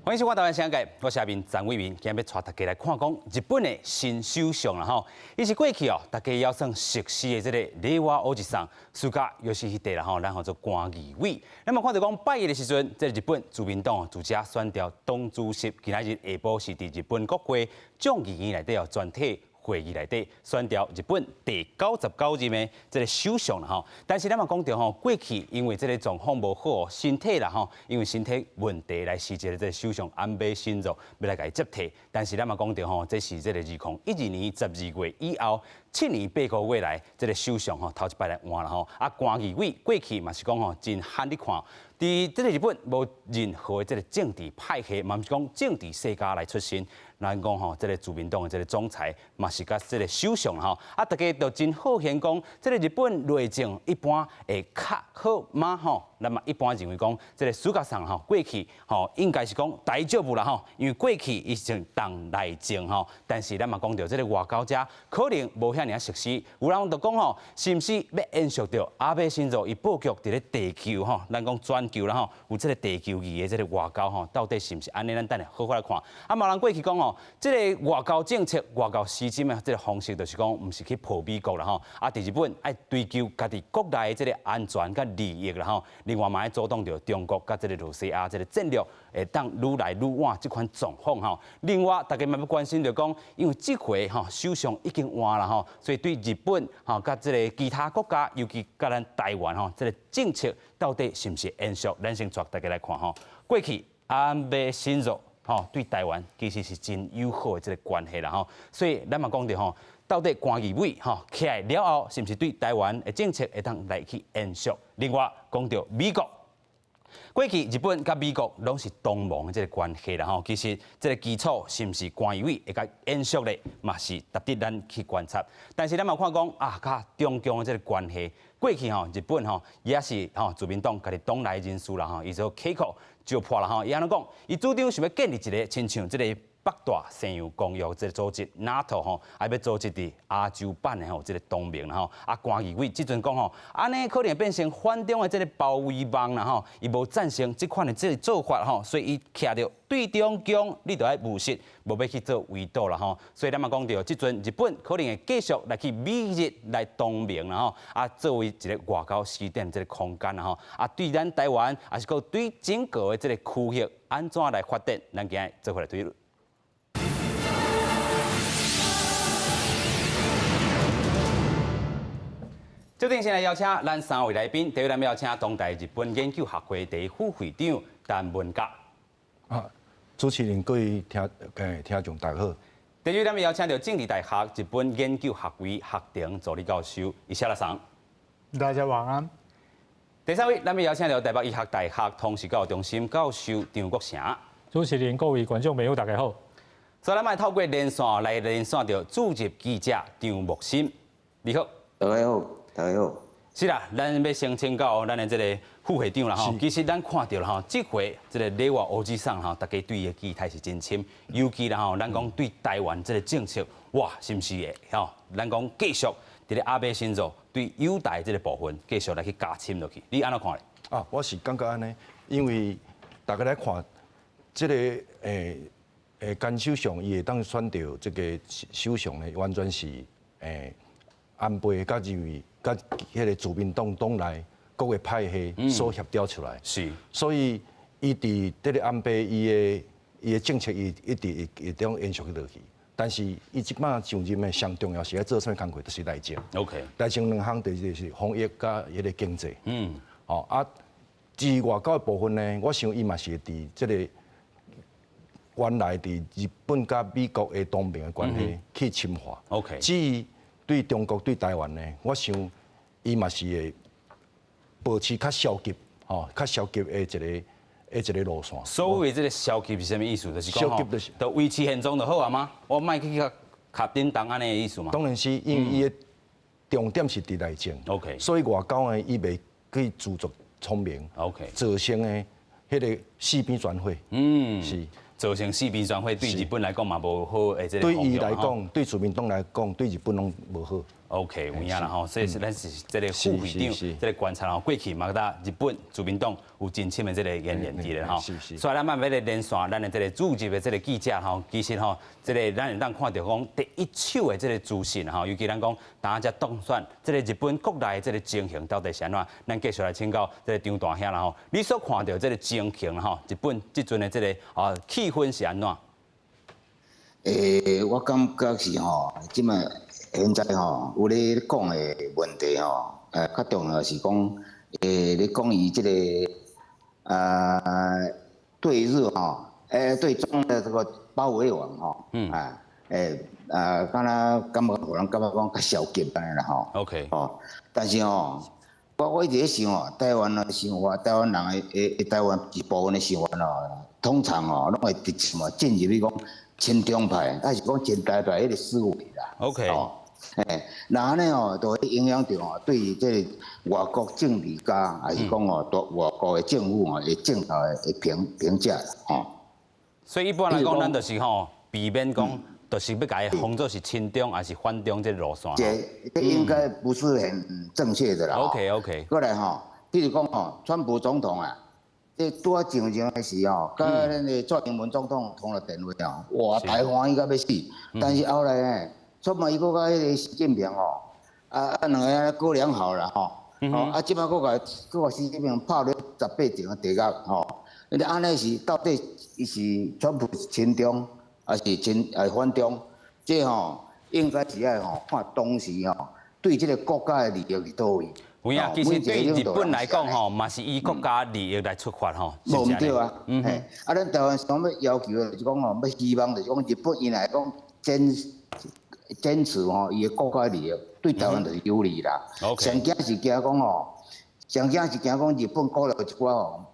歡迎收看台灣聲界，我是阿明陳偉民，今日欲帶大家來看講日本的新首相啦吼，伊是過去哦，大家猶算熟悉的這个れいわおじさん，蘇嘉義秀啦吼，咱號做菅義偉。咱嘛看著講拜一的時陣，這个日本自民黨自家選調黨主席，今仔日下晡是佇日本國會眾議院內底哦，全體會議內底選調日本第99任的這个首相啦吼。但是咱嘛講著吼，過去因為這个狀況無好，身體啦吼，因為身體問題來辭職的這个首相安倍晉三欲來共伊接替。但是咱嘛講著吼，這是這个2012年12月以後7年8個月來，這个首相吼頭一擺來換啦吼。啊，菅義偉過去嘛是講吼真罕咧看，佇這个日本無任何的這个政治派系，嘛毋是講政治世家來出身。咱講吼，這个自民黨的這个總裁嘛是佮這个首相吼，啊，大家都真好奇講，這个日本內政一般會較好嗎？吼，咱嘛一般認為講，這个蘇嘉桑吼過去吼應該是講大丈夫啦吼，因為過去伊是當內政吼，但是咱嘛講著這个外交者可能無遐爾仔熟悉，有人就講吼，是毋是欲延續著安倍晉三伊布局佇咧地球吼，咱講全球啦吼，有這个地球儀的這个外交吼，到底是毋是按呢？咱等下好好來看。啊，嘛有人過去講吼，這个外交政策、外交施針的這个方式，就是講毋是去抱美國啦吼，啊，佇日本愛追求家己國內的這个安全佮利益啦吼。另外嘛愛阻擋著中國佮這个羅西亞這个戰略會當愈來愈倚這款狀況吼。另外，大家嘛欲關心著講，因為這回吼首相已經換啦吼，所以對日本吼佮這个其他國家，尤其佮咱台灣吼，這个政策到底是毋是延續？咱先帶大家來看吼。過去安倍晉三吼對台灣其實是真友好的這个關係啦吼，所以咱嘛講著吼，到底菅義偉吼起來了後，是毋是對台灣的政策會當來去延續？另外講著美國，過去日本佮美國攏是同盟的這个關係啦吼，其實這个基礎是毋是菅義偉會共延續咧，嘛是值得咱去觀察。但是咱嘛看講啊，佮中共的這个關係，過去吼日本吼也是吼自民黨家己黨內人士啦吼，伊做 Keiko 石破啦吼，伊按怎講？伊主張想欲建立一个親像這个北大西洋公約這个組織 NATO 吼，啊欲組織佇亞洲版的吼這个同盟啦吼，啊菅義偉這陣講吼，按呢可能變成反中的這个包圍網啦吼，伊無贊成這款的這个做法吼，所以伊徛著對中共，你著愛務實，無欲去做圍堵啦吼，所以咱嘛講著，這陣日本可能會繼續來去美日來同盟啦吼，啊作為一个外交施展這个空間啦吼，啊對咱台灣，抑是閣對整個的這个區域按怎來發展，咱今日做伙來推論。這陣先來邀請咱三位來賓，第一，咱邀請東台日本研究學會第一副會長陳文甲。啊，主持人各位聽聽眾大家好。第二，咱邀請著政治大學日本研究學位學程助理教授伊舍拉桑。大家晚安。第三位，咱邀請著台北醫學大學通識教育中心教授張國城。主持人各位觀眾朋友大家好。所以，咱來透過連線來連線著駐日記者張木鑫。你好。大家好。大家好，是啦，咱欲先請教咱的這个副會長啦吼。其實咱看著啦吼，這回這个れいわおじさん吼，大家對伊的期待是真深，尤其啦吼，咱講對台灣這个政策，哇，是毋是會吼？咱講繼續佇咧安倍晉三對友台這个部分繼續來去加深落去，你按怎看咧？啊，我是感覺按呢，因為大家來看這个菅首相，伊會當選著這个首相呢，完全是安倍佮認為。佮彼个自民黨黨內各個派系所協調出來，所以伊佇這个安倍伊的伊的政策，伊一直會會當延續落去。但是伊這擺上任的上重要是愛做啥物工課，就是內政。內政兩項，就是防疫佮彼个經濟。哦啊，至於外交的部分呢，我想伊嘛是會佇這個原來佇日本佮美國的同盟的關係去深化。至於對中國對台灣呢，我想伊嘛是會保持較消極，吼，較消極的一个的一个路線。所謂這个消極是啥物意思？就是講消極就是就維持現狀就好啊嗎？我莫去共卡叮當按呢的意思嗎？當然是，因為伊的重點是佇內政。所以外交呢，伊袂去自作聰明。 造成的彼个四邊全毀。是。造成四邊全毀，對日本來講嘛無好的這个對伊來講，對自民黨來講，對日本攏無好。OK，有影啦吼，所以是咱是這个副會長，這个觀察吼，過去嘛佮日本自民黨有真深的這个淵源佇咧吼。所以咱嘛欲來連線咱的這个駐日的這个記者吼，其實吼，這个咱會當看著講第一手的這个資訊吼，尤其咱講當才當選這个日本國內的這个情形到底是按怎？咱繼續來請教這个張大兄啦吼，你所看著這个情形吼，日本這陣的這个啊氣氛是按怎？我感覺是吼，這擺現在吼有咧講的問題吼，較重要是講，咧講伊這個啊對日吼，對中的這個包圍網吼，啊，啊，敢若感覺予人感覺講較消極按呢啦吼。 吼，但是吼，我一直咧想吼，台灣的想法，台灣人的台灣一部分的想法吼，通常吼攏會直接嘛進入去講親中派，抑是講親台派彼个思維啦。 哦，那按呢吼，就會影響著吼，對這个外國政治家，抑是講吼，對外國的政府吼，會正確的評價吼。所以一般來講，咱就是吼，避免講，就是欲共伊封做是親中抑是反中這个路線。這應該不是很正確的啦。 過來吼，比如講吼，川普總統啊，這拄仔上任的時候，佮咱的蔡英文總統通了電話哦，哇，大歡喜甲欲死。但是後來呢，川普伊閣佮彼个習近平吼，啊兩个閣良好啦吼，哦啊，這擺閣共習近平拍咧18層的地獄吼，你按呢是到底伊是川普親中，抑是親反中？這吼應該是愛吼看當時吼對這個國家的利益佇佗位。有影，其實對日本來講吼，嘛是以國家利益來出發吼。無毋對啊，嘿，啊，咱台灣想欲要求的就是講吼，欲希望就是講日本伊若講堅持吼伊的國家利益，對台灣就是有利啦。上驚是驚講吼，上驚是驚講日本顧著一寡吼，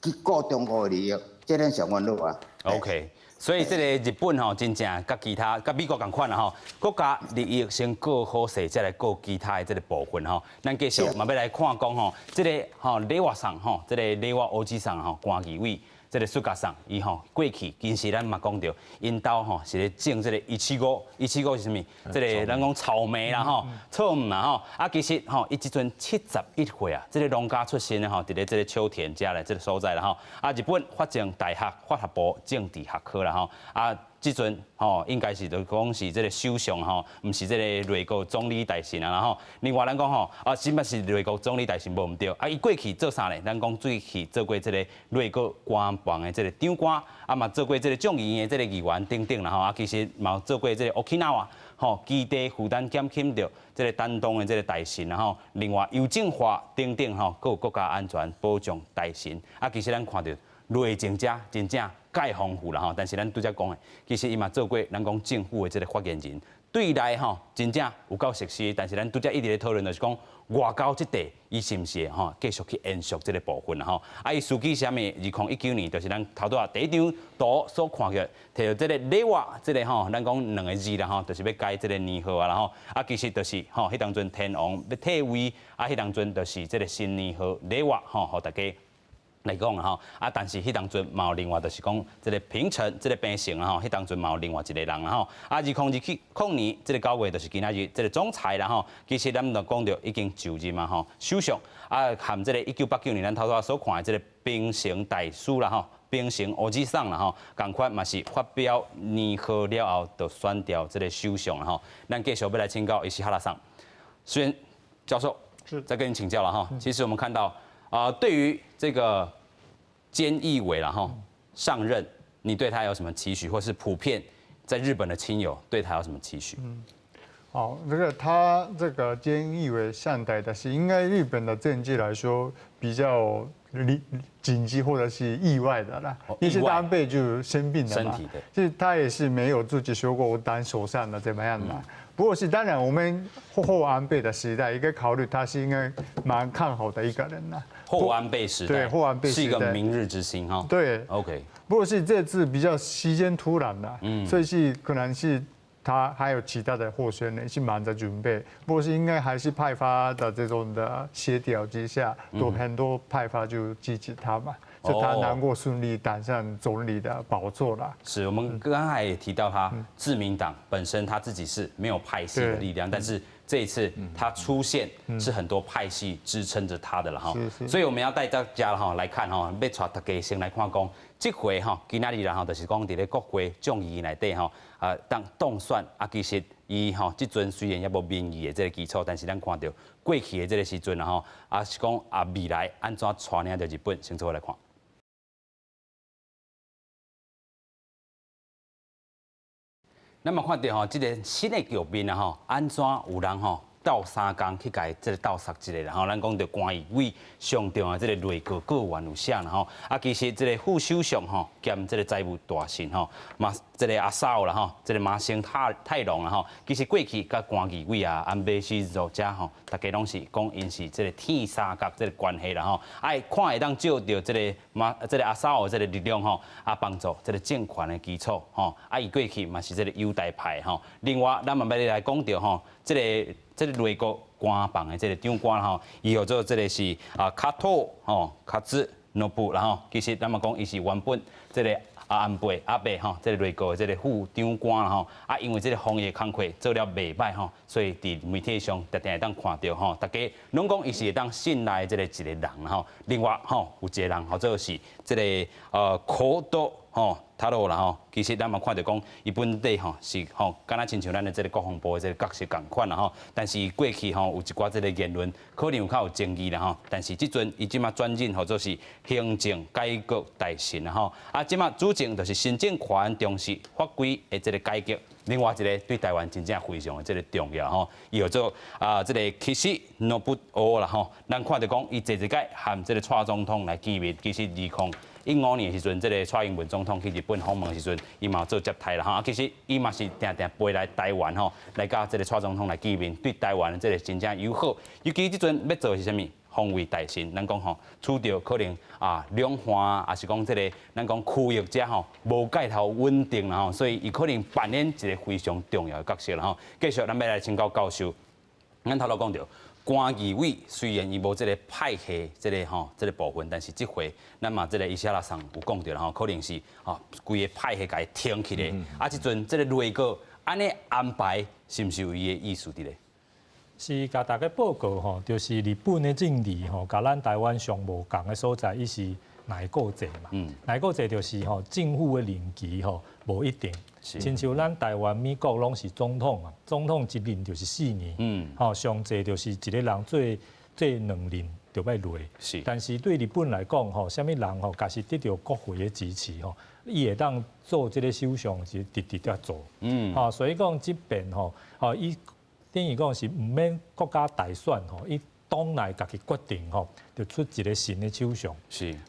去顧中國的利益，這咱上煩惱啊。 OK，所以這个日本吼，真正佮其他佮美國仝款啦吼，國家利益先顧好勢，才來顧其他的這个部分吼。咱繼續嘛欲來看講吼，這个吼れいわさん吼，這个れいわおじさん吼，菅義偉。這个菅さん，伊吼過去其實咱嘛講著，𪜶兜吼是咧種這个いちご，いちご是啥物？這个咱講草莓啦吼，草莓啦吼。啊，其實吼，伊這陣71歲啊，這个農家出身的吼，佇咧這个秋田遮的這个所在啦吼。啊，日本法政大學法學部政治學科啦吼。啊，這陣吼應該是就講是這个首相吼，毋是這个內閣總理大臣啊吼。另外咱講吼，啊，這擺是內閣總理大臣無毋對。啊，伊過去做啥咧？咱講過去做過這个內閣官房的這个長官，啊嘛做過這个眾議院的這个議員等等啦吼。啊，其實嘛有做過這个沖繩吼基地負擔減輕著這个擔當的這个大臣啦吼。另外郵政化等等吼，閣有國家安全保障大臣。啊，其實咱看著內政遮真正蓋豐富啦吼，但是咱拄才講的，其實伊嘛做過咱講政府的這个發言人，對內吼真正有夠熟悉，但是咱拄才一直咧討論，就是講外交這塊，伊是毋是吼繼續去延續這个部分啦吼？啊，伊時機啥物？2019年就是咱頭拄仔第一張圖所看著，提著這个れいわ這个吼，咱講兩个字啦吼，就是欲改這个年號啊啦吼。啊，其實就是吼，彼當陣天皇欲退位，啊，彼當陣就是這个新年號れいわ吼，予大家來講吼，啊，但是彼當陣嘛有另外就是講這个平成，這个平成啊吼，彼當陣嘛有另外一個人啦吼。啊，2020年這个9月就是今仔日這个總裁啦吼，其實咱就講著已經就任嘛吼，首相啊，含這个1989年咱頭拄仔所看的這个平成大使啦吼，平成おじさん啦吼，仝款嘛是發表年賀了後，就選調這个首相啦吼。咱繼續欲來請教伊是哈拉桑，雖然教授，再跟你請教了哈。其實我們看到啊，對於這個菅義偉啦哈上任，你對他有什麼期許，或是普遍在日本的親友對他有什麼期許？嗯，好，這個他這個菅義偉上台的是應該日本的政治來說比較緊急或者是意外的啦，因為安倍就生病了嘛，其實他也是沒有自己說過我當首相的怎麼樣的。不過是當然，我們後安倍的時代應該考慮他是應該蠻看好的一個人啦。後安倍時代，對，後安倍是一個明日之星哈。對，OK。不過是這次比較時間突然的，所以是可能是他還有其他的候選人是忙着準備，不過是應該還是派閥的這種的協調之下，都很多派閥就支持他嘛。就他能夠順利當上總理的寶座啦。是我們剛才也提到，他自民黨本身他自己是沒有派系的力量，但是這一次他出現是很多派系支撐着他的了哈。所以我們要帶大家哈來看哈，欲帶大家先來看講，這回哈今仔日啦吼，就是講佇咧國會眾議院內底吼啊當當選啊，其實伊吼這陣雖然猶無民意的這個基礎，但是咱看著過去的這個時陣啦吼，啊是講啊未來按怎帶領著日本，先做伙來看。咱嘛看著吼，這個新的局面啊吼，按怎有人吼鬥相共去共這個鬥殺一个啦吼？咱講著官議位上重要這個內閣閣員有啥啦吼？啊，其實這個副首相吼兼這個財務大臣吼，嘛這個麻生啦吼，這個麻生太郎啦吼，其實過去佮菅義偉啊、安倍晉三遮吼，大家攏是講𪜶是這個鐵三角這個關係啦吼，愛看會當借著這個馬這個麻生這個力量吼，啊幫助這個政權的基礎吼，啊伊過去嘛是這個優待派吼。另外，咱嘛欲來講著吼，這個這個內閣官房的這個長官吼，伊號做這個是啊加藤吼克孜諾布啦吼，其實咱嘛講伊是原本這個啊安倍阿伯吼，這個內閣的這個副長官啦吼，啊因為這個防疫工課做了袂䆀吼，所以佇媒體上定定會當看著吼，大家攏講伊是會當信賴這個一個人吼。另外吼，有一個人號做是這個可多吼。太郎啦吼，其實咱嘛看著講，伊本底吼是吼，敢若親像咱的這個國防部的這個角色仝款啦吼。但是伊過去吼有一寡這個言論，可能有較有爭議啦吼。但是這陣伊這馬轉任號做是行政改革大臣啦吼。啊，這馬主政就是新政權重視法規的這個改革。另外一個對台灣真正非常的這個重要吼，伊號做啊這個岸信夫啦吼。咱看著講，伊濟濟擺和這個蔡總統來見面，其實2015年的時陣，這個蔡英文總統去日本訪問的時陣，伊嘛有做接待啦吼。啊，其實伊嘛是定定飛來台灣吼，來佮這個蔡總統來見面，對台灣這個真正友好。尤其這陣欲做的是啥物？防衛大臣，咱講吼，處著可能啊兩岸，抑是講這個咱講區域遮吼無蓋頭穩定啦吼，所以伊可能扮演一個非常重要的角色啦吼。繼續，咱欲來請教教授，咱頭拄講著。菅義偉雖然伊無這個派系這個吼這個部分，但是這回咱嘛這個伊寫拉桑有講著啦吼，可能是吼規个派系共伊挺起來。啊，這陣這個內閣按呢安排，是毋是有伊的意思佇咧？是共大家報告吼，就是日本的政治吼，佮咱台灣上無仝的所在，伊是內閣制嘛。內閣制就是吼政府的任期吼無一定。親像咱台灣、美國攏是總統啊，總統一任就是4年。吼上濟就是一個人做做兩任就欲落。但是對日本來講吼，啥物人吼，假使得著國會的支持吼，伊會當做這個首相是直直佇做。吼所以講這邊吼，吼伊等於講是毋免國家大選吼，伊黨內家己決定吼，就出一個新的首相。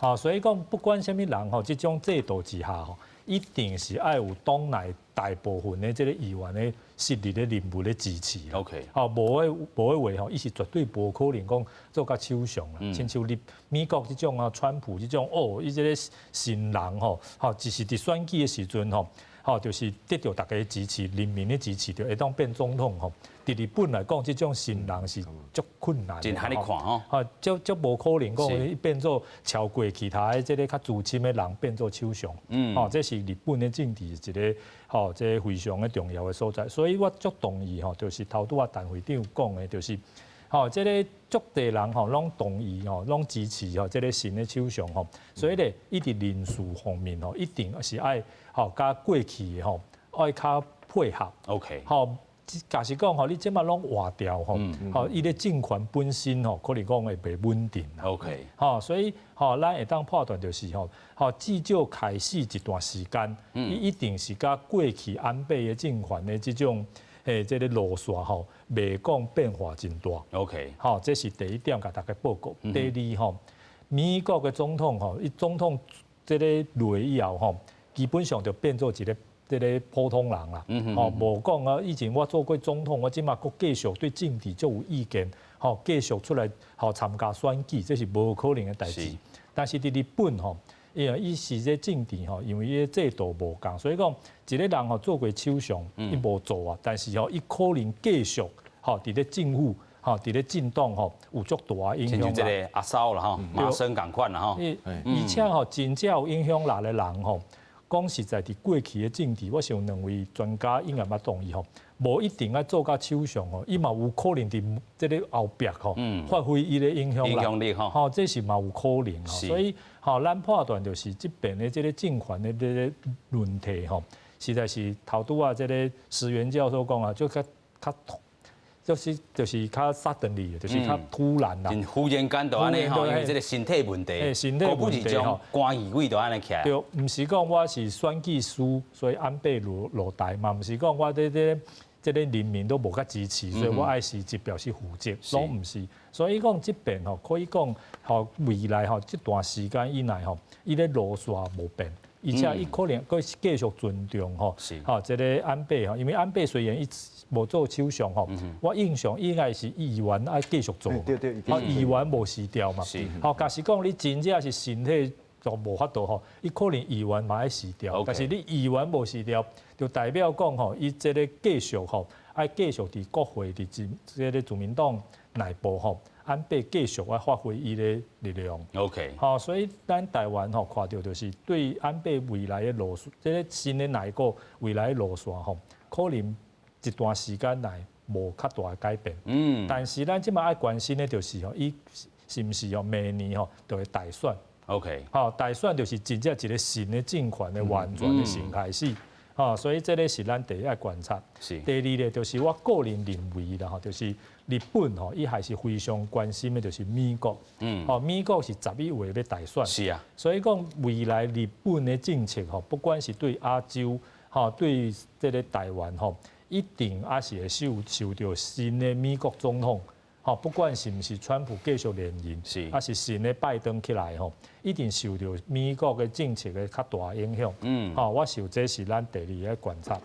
吼所以講不管啥物人吼，這種制度之下吼，一定是愛有黨內大部分的這個議員的實力的人物的支持。 吼無的話吼，伊是絕對無可能講做甲首相啦。親像你美國這種啊，川普這種哦，伊這個新人吼，吼，只是佇選舉的時陣吼，吼，就是得著大家的支持，人民的支持，就會當變總統吼。佇日本來講，這種新人是足困難的。真罕你看吼，吼，足足無可能講伊變做超過其他的這個較資深的人變做首相。吼，這是日本的政治一個吼，這個非常的重要的所在。所以我足同意吼，就是頭拄仔陳會長講的，就是吼，這個足濟人吼攏同意吼，攏支持吼這個新的首相吼。所以咧，伊佇人事方面吼，一定是愛吼佮過去的吼愛較配合。 吼，假使講吼，你這馬攏換掉吼，吼，伊的政權本身吼，可能講會袂穩定啦。 吼，所以吼，咱會當判斷就是吼，吼，至少開始一段時間，伊一定是佮過去安倍的政權的這種這個路線吼，袂講變化真大。 吼，這是第一點，共大家報告。第二吼，美國的總統吼，伊總統這個落以後吼，基本上就變做一個這個普通人啦，吼，無講啊！以前我做過總統，我這馬閣繼續對政治足有意見，吼，繼續出來吼參加選舉，這是無可能的代誌。但是佇日本吼，因為伊是這政治吼，因為伊個制度無仝，所以講一個人吼做過首相，伊無做啊，但是吼伊可能繼續吼佇咧政府。吼，佇咧政黨吼有足大影響力。親像這个阿蘇啦吼，麻生仝款啦吼。而且吼，真正有影響力的人吼，講實在，佇過去的政治，我想兩位專家應該捌同意吼，無一定愛做甲首相吼，伊嘛有可能佇這个後壁吼，發揮伊的影響力。影響力吼，吼，這是嘛有可能吼。所以吼，咱判斷就是這邊的這个政權的這个輪替吼，實在是頭拄仔這个石原教授講啊，就較較就是較 suddenly，就是較突然啦。忽然間就按呢吼，因為這个身體問題，身體問題吼，官議位就按呢起來。對，毋是講我是選舉輸，所以安倍落落台嘛，毋是講我這個人民都無較支持，所以我愛辭職表示負責，攏毋是。所以講這邊吼，可以講吼未來吼這段時間以內吼，伊咧路線無變。而且伊可能閣繼續尊重吼，吼這个安倍吼，因為安倍雖然伊無做首相吼，我印象應該是議員愛繼續做，吼議員無辭掉嘛，吼假使講你真正是身體就無法度吼，伊可能議員嘛愛辭掉，但是你議員無辭掉，就代表講吼，伊這个繼續吼，愛繼續佇國會佇自這个自民黨內部吼。安倍繼續愛發揮伊的力量。 吼，所以咱台灣吼看著就是對安倍未來的路線，這个新的內閣未來的路線吼，可能一段時間內無較大的改變。但是咱這馬愛關心的就是吼，伊是毋是吼明年吼就會大選。 吼，大選就是真正一个新的政權的完全的新開始。吼，所以這个是咱第一愛觀察。第二个就是我個人認為啦吼，就是日本吼，伊還是非常關心的，就是美國。吼，美國是11月欲大選。所以講未來日本的政策吼，不管是對亞洲，吼，對這个台灣吼，一定也是會受著新的美國總統，吼，不管是毋是川普繼續連任，抑是新的拜登起來吼，一定受著美國的政策的較大影響。吼，我想這是咱第二个觀察。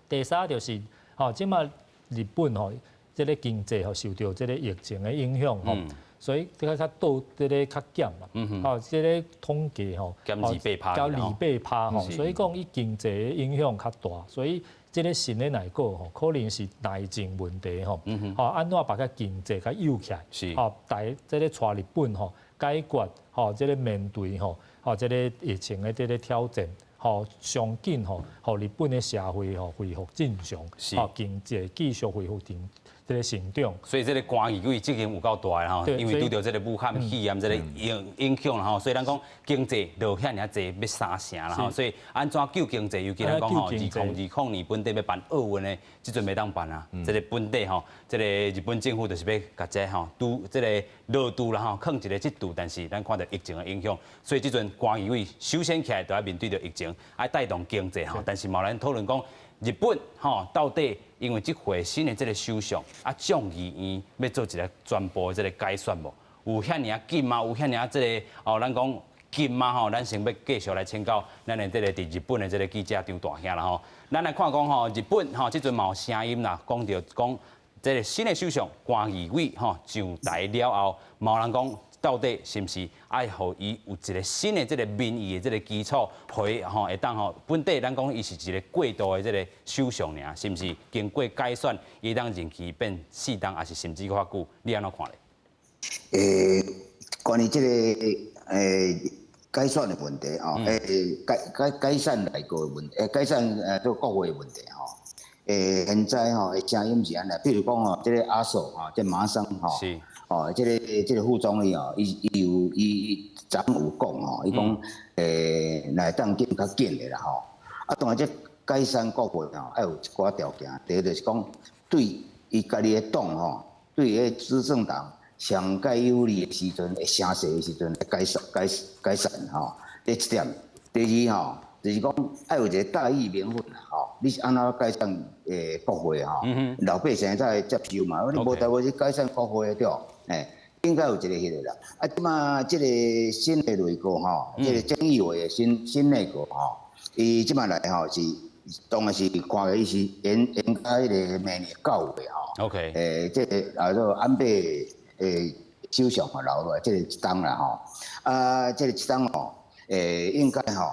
第三就是，吼，這馬日本吼，這个經濟吼受著這个疫情的影響吼，所以這个較倒這个較減嘛。吼，這个統計吼，減2.8趴。減2.8趴吼，所以講伊經濟的影響較大，所以這个新的內閣吼，可能是內政問題吼，吼按怎把個經濟較誘起來，吼帶這个帶日本吼解決吼這个面對吼吼這个疫情的這个挑戰，吼上緊吼，予日本的社會吼恢復正常，吼經濟繼續恢復正這個成長。所以這个官議位責任有夠大的吼，因為拄著這个武漢肺炎這个影響啦吼，所以咱講經濟落遐爾濟，欲3成啦吼，所以按怎救經濟？尤其咱講吼，2020年本地欲辦奧運的，這陣袂當辦啊，這个本地吼，這个日本政府就是欲共這吼拄這个落注啦吼，囥一个這度，但是咱看著疫情的影響，所以這陣官議位首先起來就愛面對著疫情，愛帶動經濟吼，但是嘛有人討論講，日本吼到底因為這回新的這个首相啊，眾議院欲做一个全部的這个改選無？有遐爾緊嗎？有遐爾這个哦，咱講緊嗎？吼，咱先欲繼續來請教咱的這个佇日本的這个記者張大兄啦吼。咱來看講吼，日本吼這陣嘛有聲音啦，講著講這个新的首相菅義偉吼上台了後，嘛有人講，到底是毋是愛予伊有一個新的這个民意的這个基礎，予伊吼會當吼本底咱講伊是一個過渡的這个首相爾，是毋是經過改選，伊會當任期變四冬，抑是甚至閣較久？你按怎看咧？關於這个改選的問題吼，改選內閣的問題，改選這個國會的問題吼，現在吼的聲音是按呢，比如講吼，這个阿蘇吼，這麻生吼。哦，這个副總理哦，伊昨昏有講吼，伊講若會當緊較緊的啦吼。啊，當然這解散國會吼，愛有一寡條件。第一就是講，對伊家己的黨吼，對彼個執政黨上蓋有利的時陣，會聲勢的時陣，解散吼。這一點。第二吼，就是講愛有一個大義名分吼，你是按怎解散國會吼？老百姓才會接受嘛。你無代無誌解散國會對無？應該有一個彼個啦。啊，這馬這個新的內閣吼，這個菅義偉的新內閣吼，伊這馬來吼是當然是看起伊是延到彼個明年9月吼。 這个啊做安倍首相嘛留落來，這个一冬啦吼。啊，這個一冬吼，應該吼，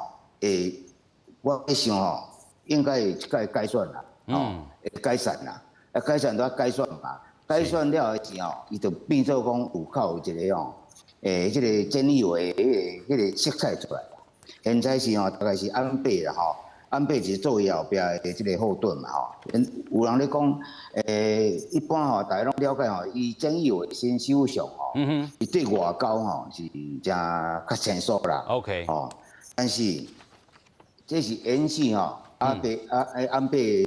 我想吼，應該會這擺改選啦，吼，會解散啦，啊解散都愛改選嘛。改选了的時候，伊就變做講有較有一个吼，這個菅義偉彼个色彩出來。現在是吼，大概是安倍啦吼，安倍是做伊後壁的這個後盾嘛吼。有人咧講，一般吼，大家攏了解吼，伊菅義偉新首相吼，伊對外交吼是誠較生疏啦。 吼，但是這是延續吼安倍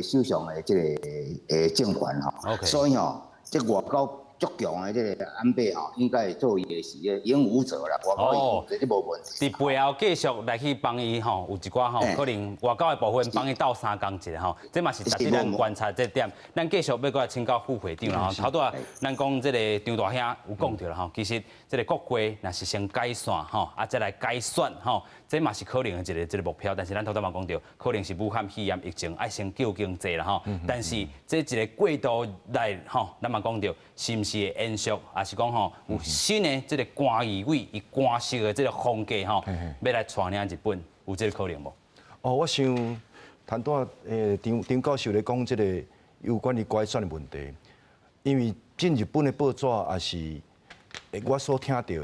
首相的這個政權吼，所以吼，這外交足強的這個安倍吼，應該會做伊的是個擁護者啦，外交擁護者這無問題。佇背後繼續來去幫伊吼，有一寡吼可能外交的部分幫伊鬥相共一下吼，這嘛是值得咱觀察這點。咱繼續欲閣來請教副會長啦吼，頭拄仔咱講這个張大兄有講著啦吼，其實這个國會若是先解散吼，啊再來改選吼，這嘛是可能的一个這个目標。但是咱頭拄嘛講著，可能是武漢肺炎疫情愛先救經濟啦吼。但是這一个過渡來吼，咱嘛講著是毋是會延續，抑是講吼有新的這个菅義偉伊官式的這个風格吼，欲來帶領日本，有這个可能無？哦，我想頭拄仔張張教授咧講這个有關於改選的問題，因為進日本的報紙也是我所聽到的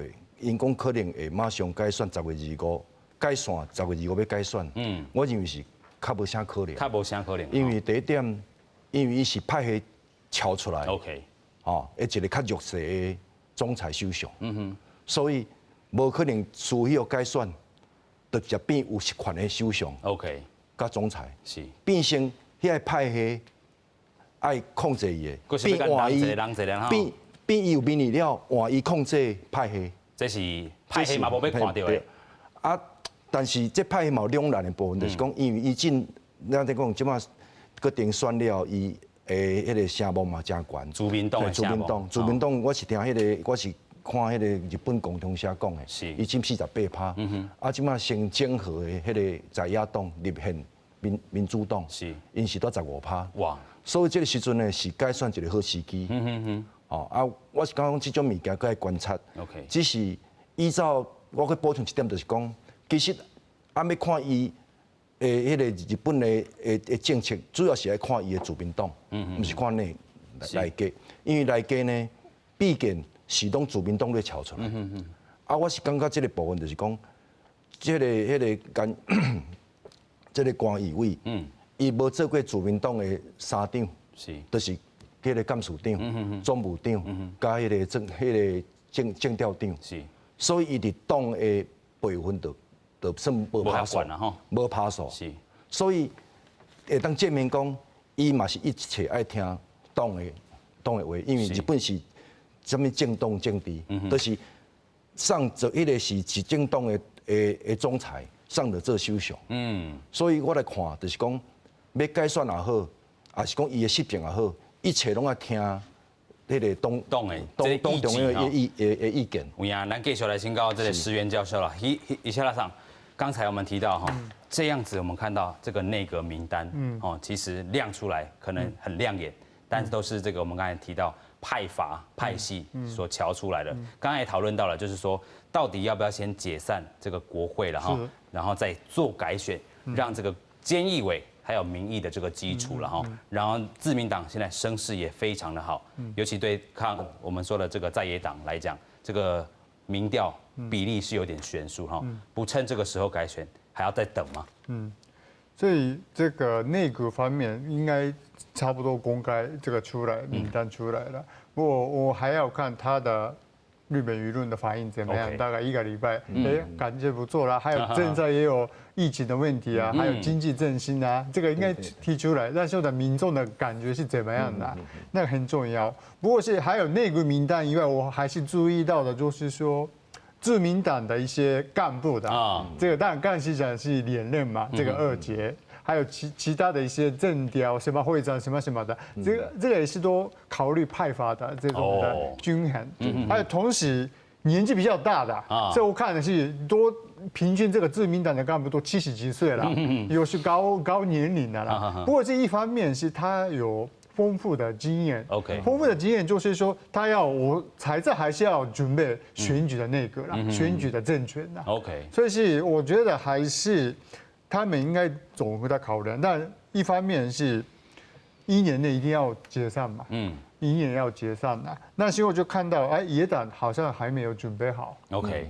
，𪜶講可能會馬上改選10月25，改選10月25欲改選。我認為是較無啥可能。較無啥可能。因為第一點，因為伊是派系撨出來。 吼，一个較弱勢的總裁首相。所以無可能需要改選，就直接變有實權的首相。 佮總裁。變成彼个派系愛控制伊的，變換伊，變變伊有民意了，換伊控制派系。這是派系嘛無欲看著的。啊，但是這派系嘛有兩難的部分，就是講，因為伊進，咱咧講，這馬閣定選了伊的彼个聲望嘛誠懸。自民黨的自民黨，自民黨，我是聽彼个，我是看彼个日本共同社講的，伊佔48%。啊，這馬先整合的彼个在野黨立憲民主黨，𪜶是拄15%。所以這个時陣呢，是改選一个好時機。哦，啊，我是感覺講這種物件閣愛觀察。 只是依照我閣補充一點，就是講，其實啊，欲看伊的彼个日本的政策，主要是愛看伊的自民黨，毋是看內閣，因為內閣呢，畢竟是攏自民黨咧撨出來。啊，我是感覺這个部分就是講，這个彼个菅，這个菅義偉，伊無做過自民黨的三長，就是彼个幹事長、總務長，佮彼个政彼个政政調長，所以伊佇黨的輩分就算無趴數，無趴數，所以會當證明講，伊嘛是一切愛聽黨的話，因為日本是啥物政黨政治，就是上做彼个是執政黨的總裁，上著做首相。所以我來看，就是講欲改選也好，抑是講伊的施政也好，一切攏愛聽彼个黨黨的黨中央的意見。有影，咱繼續來請教這个石原教授啦。伊石原さん，剛才我們提到哈，這樣子我們看到這個內閣名單，哦，其實亮出來可能很亮眼，但是都是這個我們剛才提到派閥派系所喬出來的。剛才也討論到了，就是說到底要不要先解散這個國會了哈，然後再做改選，讓這個菅義偉還有民意的這個基礎了哈。然後自民黨現在聲勢也非常的好，尤其對抗我們說的這個在野黨來講，這個民調比例是有點懸殊哈。不趁這個時候改選，還要再等嗎？所以這個內閣方面應該差不多公開這個出來名單出來了。不過我還要看他的日本輿論的反應怎麼樣。大概一個禮拜，哎，感覺不錯啦。還有現在也有疫情的問題啊，還有經濟振興啊，這個應該提出來。那時候的民眾的感覺是怎麼樣的？那個很重要。不過是還有內閣名單以外，我還是注意到的，就是說自民黨的一些幹部的啊，這個當然幹事長是連任嘛，這個二階，還有其他的一些政調什麼會長什麼什麼的，這個也是都考慮派閥的這種的均衡。還有同時年紀比較大的，這我看的是多平均這個自民黨的幹部都70幾歲了，有是高年齡的了。不過這一方面是他有豐富的經驗豐富的經驗就是說，他要我猜測還是要準備選舉的內閣啦，選舉的政權啦。 所以是我覺得還是他們應該綜合的考量，但一方面是一年內一定要解散嘛。明年要解散了，那時候就看到，哎，野黨好像還沒有準備好。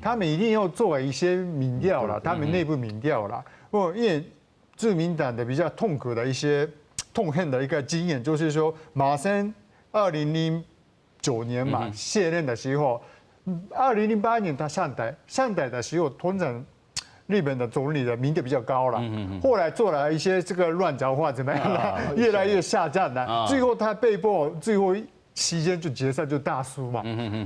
他們一定要做一些民調了，他們內部民調了。不，因為自民黨的比較痛苦的一些痛恨的一個經驗，就是說，麻生2009年嘛卸任的時候，2008年他上台，上台的時候通常日本的總理的民調比較高了，後來做了一些這個亂講話怎麼樣的，越來越下降了，最後他被迫最後期間就決賽就大輸嘛，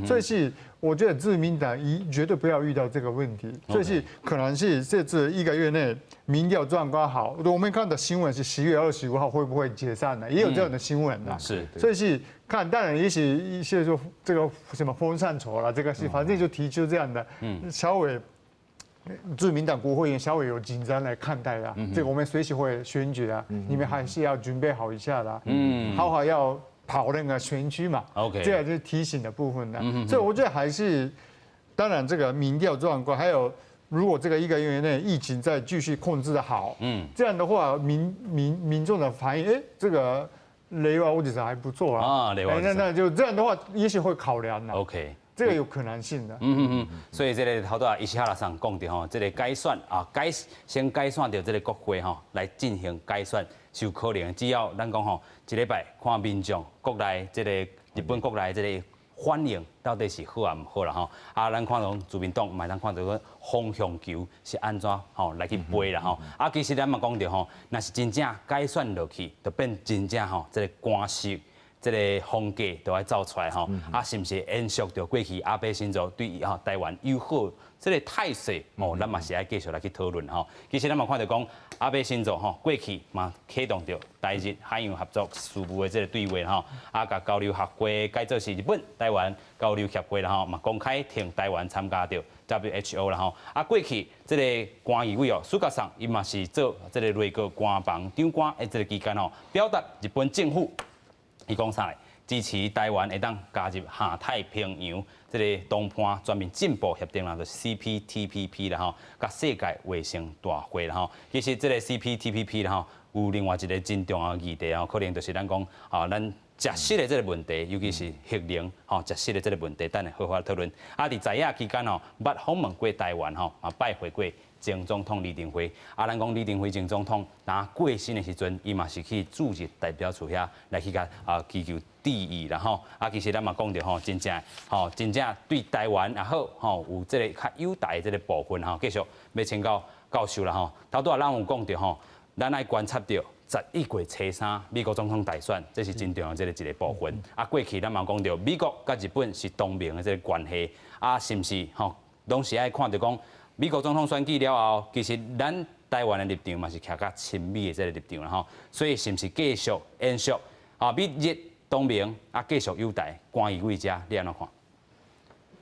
所以是我覺得自民黨絕對不要遇到這個問題，所以是可能是這次一個月內民調狀況好，我們看的新聞是10月25號會不會解散呢？也有這樣的新聞的，所以是看，當然也許一些就這個什麼風向球了，這個是反正就提出這樣的，稍微。自民黨國會議員稍微有緊張來看待啊，這個我們隨時會選舉啊，你們還是要準備好一下啦，好好要跑那個選區嘛這個就是提醒的部分的，所以我覺得還是，當然這個民調狀況，還有如果這個一個月內疫情再繼續控制的好，這樣的話民眾的反應，哎，這個れいわおじさん還不錯啊，那就這樣的話，也許會考量啦。 這個有可能性的。所以這個頭拄仔伊石原さん講著吼，這個改選啊，改先改選著這個國會吼，來進行改選是有可能。只要咱講吼，一禮拜看民眾國內這個日本國內這個反應到底是好抑毋好啦吼。啊，咱看到自民黨嘛，咱看到個風向球是按怎吼來去飛啦吼。啊，其實咱嘛講著吼，若是真正改選落去，就變真正吼這個官式。這個風格都愛走出來吼，啊，是毋是延續著過去安倍晉三對吼台灣友好這個態勢哦，咱嘛是愛繼續來去討論吼。其實咱嘛看著講安倍晉三吼，過去嘛啟動著台日海洋合作事務的這個對話吼，啊，共交流學會改做是日本台灣交流協會啦吼，嘛公開挺台灣參加著 WHO 啦吼。啊，過去這個菅義偉哦，菅さん伊嘛是做這個內閣官房長官的這個期間吼，表達日本政府。伊講啥？支持台灣會當加入亞太平洋這個談判全面進步協定啦，就是 CPTPP 啦吼，佮世界衛生大會啦吼。其實這個 CPTPP 啦吼，有另外一個真重要的議題吼，可能就是咱講啊，咱食食的這個問題，尤其是核能吼，食食的這個問題，等下好好討論。啊，佇在野期間吼，捌訪問過台灣吼，嘛拜會過前總統李登輝。啊，咱講李登輝前總統若過身的時陣，伊嘛是去駐日代表處遐來去共啊祈求致意啦吼。啊，其實咱嘛講著吼，真正吼，真正對台灣也好吼，有這個較友台的這個部分吼，繼續欲請教教授啦吼。頭拄仔咱有講著吼，咱愛觀察著11月初3美國總統大選，這是真重要這個一個部分。啊，過去咱嘛講著，美國佮日本是同盟的這個關係，啊，是毋是吼？攏是愛看著講美國總統選舉了後，其實咱台灣的立場嘛是徛較親美的這個立場啦吼。所以是毋是繼續延續啊？美日同盟啊，繼續友台，菅義偉遮，你按怎看？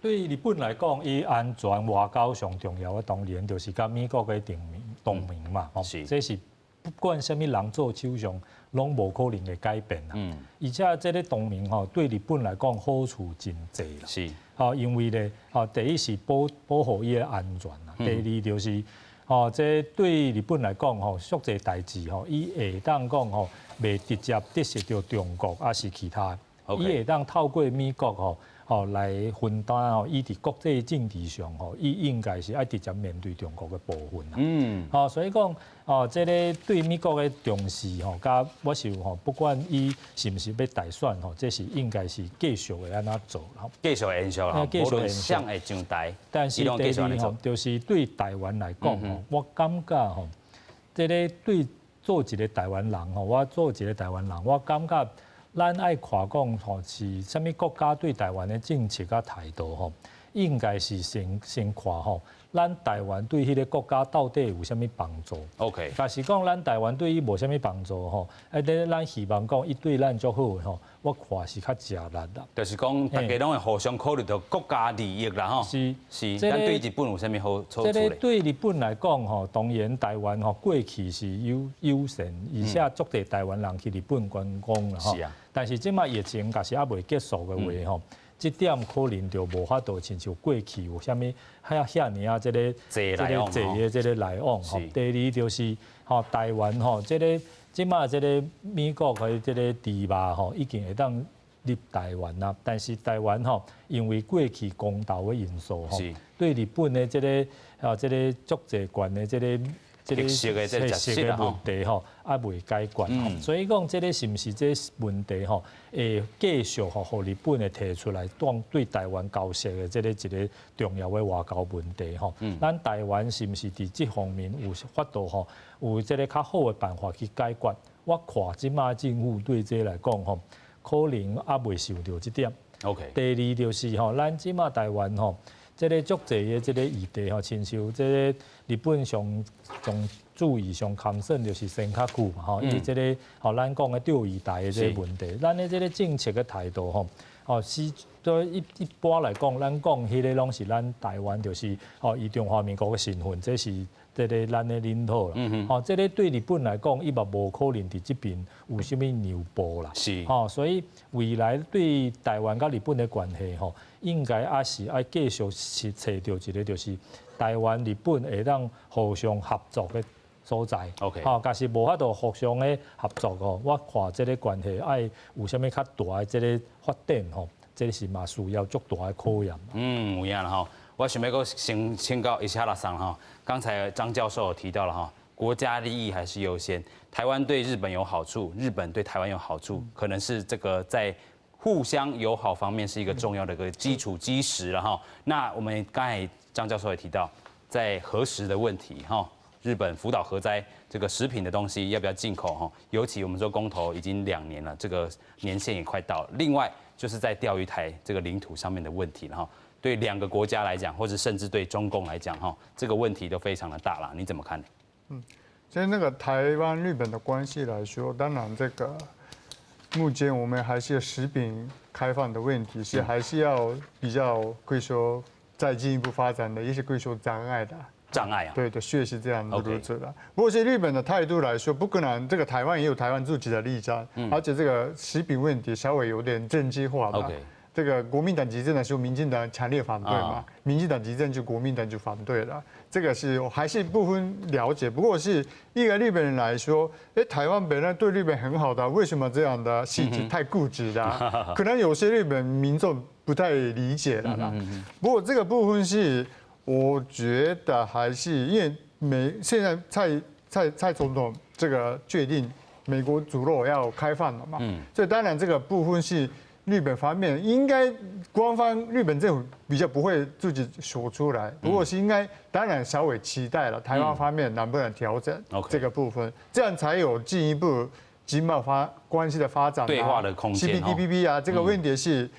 對日本來講，伊安全外交上重要的當然就是佮美國的同盟同盟嘛，這是不管啥物人做首相，攏無可能會改變啦。而且這個同盟吼，對日本來講好處真濟啦。吼，因為咧，吼，第一是保護伊的安全啦，第二就是吼，這對日本來講吼，足濟代誌吼，伊會當講吼，袂直接得罪著中國，抑是其他，伊會當透過美國吼。吼來分擔吼，伊佇國際政治上吼，伊應該是愛直接面對中國的部分啦。吼，所以講，哦，這个對美國的重視吼，佮我想吼，不管伊是毋是欲大選吼，這是應該是繼續會按怎做啦。繼續延續啦，無論誰會上台，但是第二吼，就是對台灣來講吼，我感覺吼，這个對做一个台灣人吼，我做一个台灣人，我感覺。咱愛看講吼是啥物國家對台灣的政策佮態度吼，應該是先看吼，咱台灣對彼个國家到底有啥物幫助？OK，若是講咱台灣對伊無啥物幫助吼，啊，咱希望講伊對咱足好的吼，我看是較食力啦。就是講，大家攏會互相考慮著國家利益啦吼。是是，咱對日本有啥物好處？這个對日本來講吼，當然台灣吼過去是友友善，而且足濟台灣人去日本觀光啦吼。但是這擺疫情若是猶未結束的話吼，這點可能就無法度親像過去有啥物遐遐爾仔這个這个濟的這个來往吼。第二就是吼台灣吼，這个這擺這个美國的這个豬肉吼，已經會當入台灣啊，但是台灣吼，因為過去公投的因素吼，對日本的這个啊這个足濟權的這个這个這個問題吼，猶未解決，所以講這个是毋是這問題吼，會繼續吼，予日本會提出來當對台灣交涉的這个一个重要的外交問題吼。咱台灣是毋是佇這方面有法度吼，有這个較好的辦法去解決？我看這馬政府對這來講吼，可能猶未想著這點。 第二就是吼，咱這馬台灣吼，這个足濟的這个議題吼，親像這个日本上上注意上concern 就是尖閣區嘛吼，伊這个吼咱講的釣魚台的這个問題，咱的這个政策的態度吼，吼是對一般來講，咱講彼个攏是咱台灣就是吼以中華民國的身份，這是這个咱的領土啦。吼，這个對日本來講，伊嘛無可能佇這邊有啥物讓步啦。吼，所以未來對台灣佮日本的關係吼，應該也是愛繼續是揣著一个，就是台灣、日本會當互相合作的所在。 吼，若是無法度互相的合作吼，我看這个關係愛有啥物較大的這个發展吼，這个是嘛需要足大的考驗。嗯，有影啦吼。我想欲閣先請教一下啦，桑哈。剛才張教授有提到了哈，國家利益還是優先。台灣對日本有好處，日本對台灣有好處，可能是這個在互相友好方面是一個重要的一個基礎基石了哈。那我們剛才張教授也提到，在核食的問題哈，日本福島核災這個食品的東西要不要進口哈？尤其我們說公投已經2年了，這個年限也快到了。另外就是在釣魚台這個領土上面的問題了哈。對兩個國家來講，或者甚至對中共來講，哈，這個問題都非常的大了。你怎麼看呢？嗯，其實那個台灣日本的關係來說，當然這個目前我們還是食品開放的問題，是還是要比較可以說再進一步發展的，也是可以說障礙的。障礙啊？對對，確實這樣如此的。不過是日本的態度來說，不可能。這個台灣也有台灣自己的立場，而且這個食品問題稍微有點政治化吧。這個國民黨執政的時候，民進黨強烈反對嘛，民進黨執政就國民黨就反對了。這個是我還是部分了解。不過是一個日本人來說，哎，台灣本來對日本很好的，為什麼這樣的事情太固執的？可能有些日本民眾不太理解了啦。不過這個部分是，我覺得還是因為現在蔡總統這個決定美國豬肉要開放了嘛，所以當然這個部分是。日本方面應該官方日本政府比較不會自己說出來，不過是應該當然稍微期待了台灣方面能不能調整這個部分，這樣才有進一步經貿發關係的發展對話的空間。 CPTPP 啊，這個問題是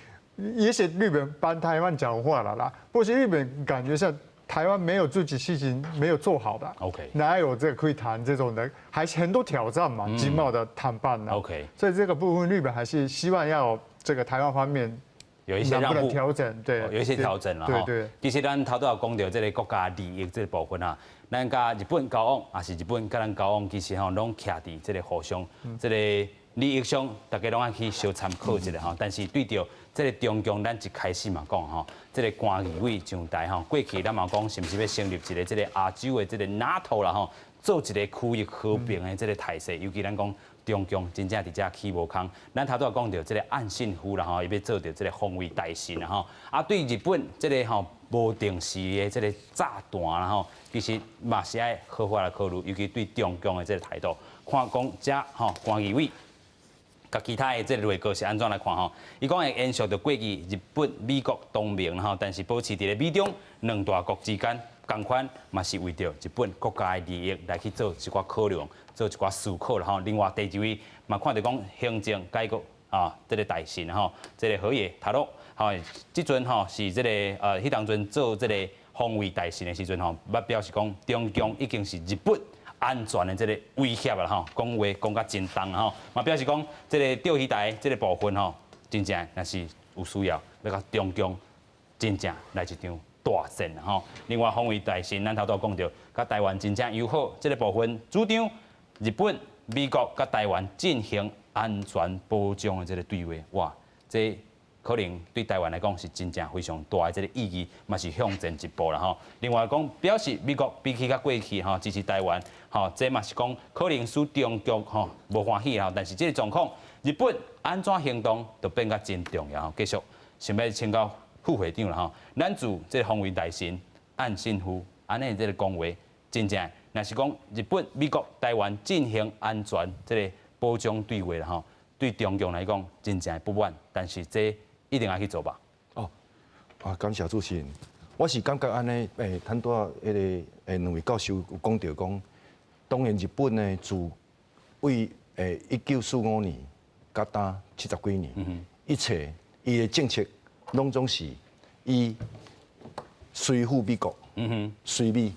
也是日本幫台灣講話了啦，不過是日本感覺上台灣沒有自己事情沒有做好的哪有這個可以談這種的，還是很多挑戰嘛，經貿的談判呢。 所以這個部分日本還是希望要。這個台灣方面有一些讓步調整，對，有一些調整了哈。其實咱頭拄仔講著這个國家利益這个部分啊，咱佮日本交往，抑是日本佮咱交往，其實吼攏徛佇這个互相這个利益上，大家攏愛去相參考一下吼。但是對著這个中共，咱一開始嘛講吼，這个菅義偉上台吼，過去咱嘛講是毋是欲成立一个這个亞洲的這个 NATO 啦吼，做一个區域和平的這个態勢，尤其咱講。中共真正佇遮起無空，咱頭拄仔講著這个岸信夫啦吼，伊欲做著這个防衛大臣啦吼，啊對日本這个吼無定時的這个炸彈啦吼，其實嘛是愛好好來考慮，尤其對中共的這个態度，看講遮吼菅義偉佮其他的這个內閣是按怎來看吼？伊講會延續著過去日本、美國同盟吼，但是保持佇咧美中兩大國之間。仝款嘛是為著日本國家的利益來去做一寡考量，做一寡思考啦吼。另外第二位嘛看著講行政改革啊，這个大臣吼，這个河野太郎吼，這陣吼是這个彼當陣做這个防衛大臣的時陣吼，捌表示講中共已經是日本安全的這个威脅啦吼，講話講甲真重吼，嘛表示講這个釣魚台這个部分吼，真正若是有需要，欲佮中共真正來一場大戰吼。另外，防衛大臣咱頭拄講著，佮台灣真正友好這个部分，主張日本、美國佮台灣進行安全保障的這个對話，哇，這可能對台灣來講是真正非常大的這个意義，嘛是向前一步啦吼。另外講，表示美國比起較過去吼支持台灣，吼，這嘛是講可能使中共吼無歡喜吼，但是這个狀況日本按怎行動就變甲真重要吼。繼續想欲請教副會長啦吼，咱自這個防衛大臣岸信夫按呢這个講話，真正若是講日本、美國、台灣進行安全這个保障對話啦吼，對中共來講真正不滿，但是這一定愛去做吧？哦，啊，感謝主持人，我是感覺按呢，拄仔彼个兩位教授有講著講，當然日本呢自為1945年到今70幾年，一切伊的政策攏總是以隨附美國，隨美，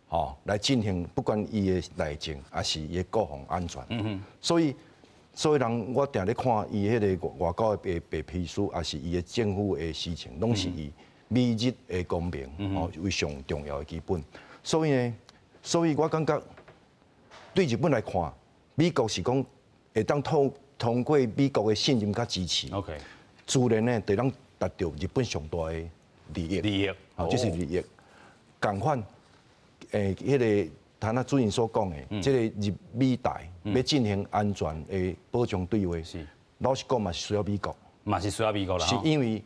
吼來進行，不管伊的內政抑是伊的國防安全。所以人我定咧看伊彼个外交的白皮書，抑是伊的政府的事情，攏是以美日的公平吼為上重要的基本。所以呢，所以我感覺對日本來看，美國是講會當通過美國的信任佮支持自然呢，就當達到日本上大的利益。利益，吼，這是利益。仝款，彼个頭仔主任所講的，這個日美台欲進行安全的保障對話，老實講嘛是需要美國，嘛是需要美國啦。是因為，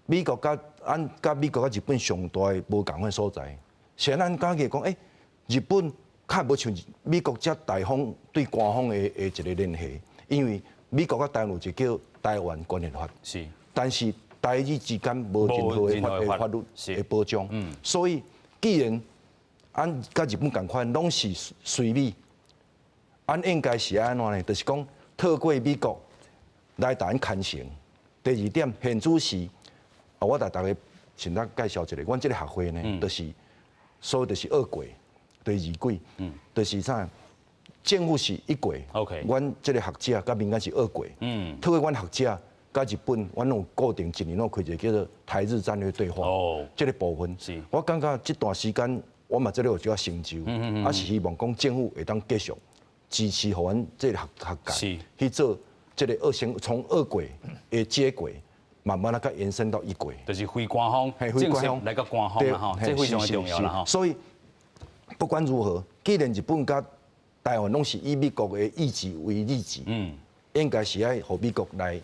美國佮按佮美國佮日本上大的無仝款所在，是咱感覺講，日本較無像美國遮大方對官方的一個聯繫，因為美國佮台灣有一個叫台灣關係法，但是台日之間無任何的法律的保障，所以既然按佮日本仝款，攏是隨美，按應該是按怎呢？就是講透過美國來共𪜶牽成。第二點，現主時，啊，我共大家先來介紹一下，阮這个學會呢，就是所謂就是二軌，就是二軌，就是啥？政府是一軌阮這个學者佮民間是二軌，透過阮學者佮日本，阮攏有固定一年攏開一個叫做台日戰略對話，這个部分，我感覺這段時間我嘛這个有少成就，啊是希望講政府會當繼續支持，予阮這个學學界去做這个二線，從二軌的接軌，慢慢仔閣延伸到一軌，就是非官方正式來到官方啦吼，這非常的重要啦吼。所以不管如何，既然日本佮台灣攏是以美國的意志為意志，應該是愛予美國來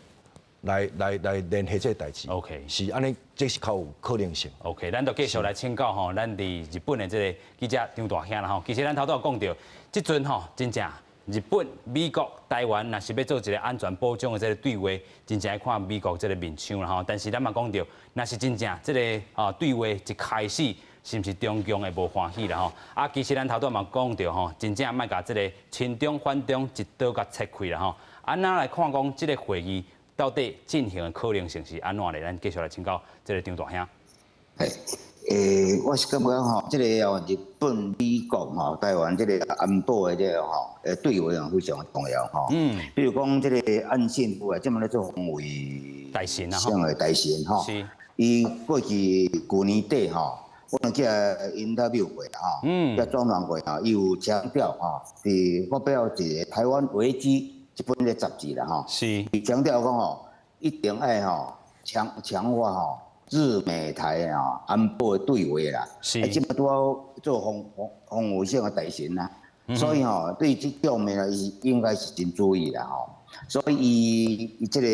聯繫這個代誌。 是按呢，這是較有可能性。 OK，咱就繼續來請教吼，咱佇日本的這个記者張大兄啦吼。其實咱頭拄有講著，這陣吼真正日本、美國、台灣若是欲做一个安全保障的這个對話，真正愛看美國這个面相啦吼。但是咱嘛講著，若是真正這个啊對話一開始，是毋是中共會無歡喜啦吼？啊，其實咱頭拄嘛講著吼，真正莫共這个親中反中一刀共切開啦吼。按怎來看講這个會議到底進行的可能性是按怎咧？咱繼續來請教這个張大兄。我是感覺吼，這个哦，日本、美國吼、台灣這个安保的這个吼，對話非常重要吼。比如講這个岸信夫啊，這馬咧做防衛大臣啊，省的大臣吼。伊過去舊年底吼，我有去 interview 過吼，去專訪過吼，伊有強調吼，佇發表一个台灣危機這本的雜誌啦吼。伊強調講吼，一定愛吼強化吼日美台啊安保的對話啦。啊，這馬拄好做防衛省的大臣啦，所以吼對這方面啊，伊應該是真注意啦吼。所以伊這个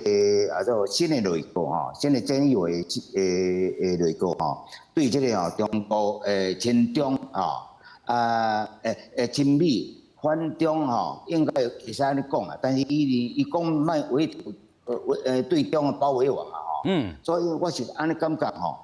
啊做新的內閣吼，新的菅義偉的內閣吼，對這个吼中國親中吼啊親美反中吼，應該會使按呢講啦。但是伊講莫圍對中的包圍網啊吼，所以我是按呢感覺吼，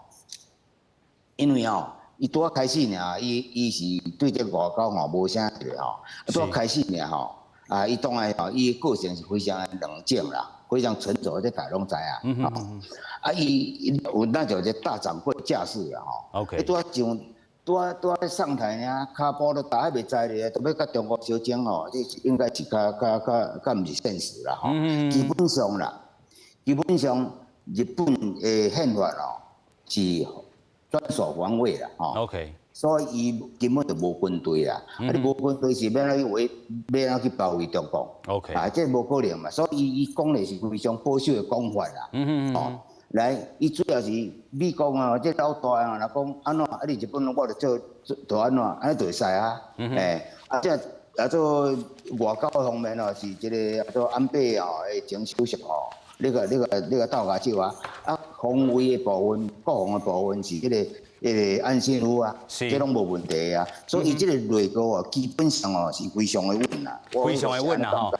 因為吼伊拄仔開始爾，伊是對這外交吼無啥個吼，拄仔開始爾吼。啊，伊當然吼，伊的個性是非常的冷靜啦，非常沉着，這大家攏知影。啊，伊有那就一個大掌櫃架勢啦吼。伊拄仔上，拄仔上台爾，跤步都踏彼袂知咧，都欲佮中國相爭吼，這應該是較毋是現實啦吼。基本上啦，基本上日本的憲法哦是專守防衛啦吼。 所以伊根本就無軍隊啦，啊你無軍隊是欲按怎去圍，欲按怎去包圍中國？ 啊，這無可能嘛。所以伊講的是非常保守的講法啦。哦，來，伊主要是美國啊，這老大啊，若講按怎，啊你日本我就做做按怎，按呢就會使啊。欸，啊這啊做外交方面哦，是這个啊做安倍哦，的前首相哦，你個鬥跤手啊，啊防衛的部分、國防的部分是彼个岸信夫啊，這攏無問題啊。所以這个內閣哦，基本上哦是非常的穩啦，非常的穩啦吼。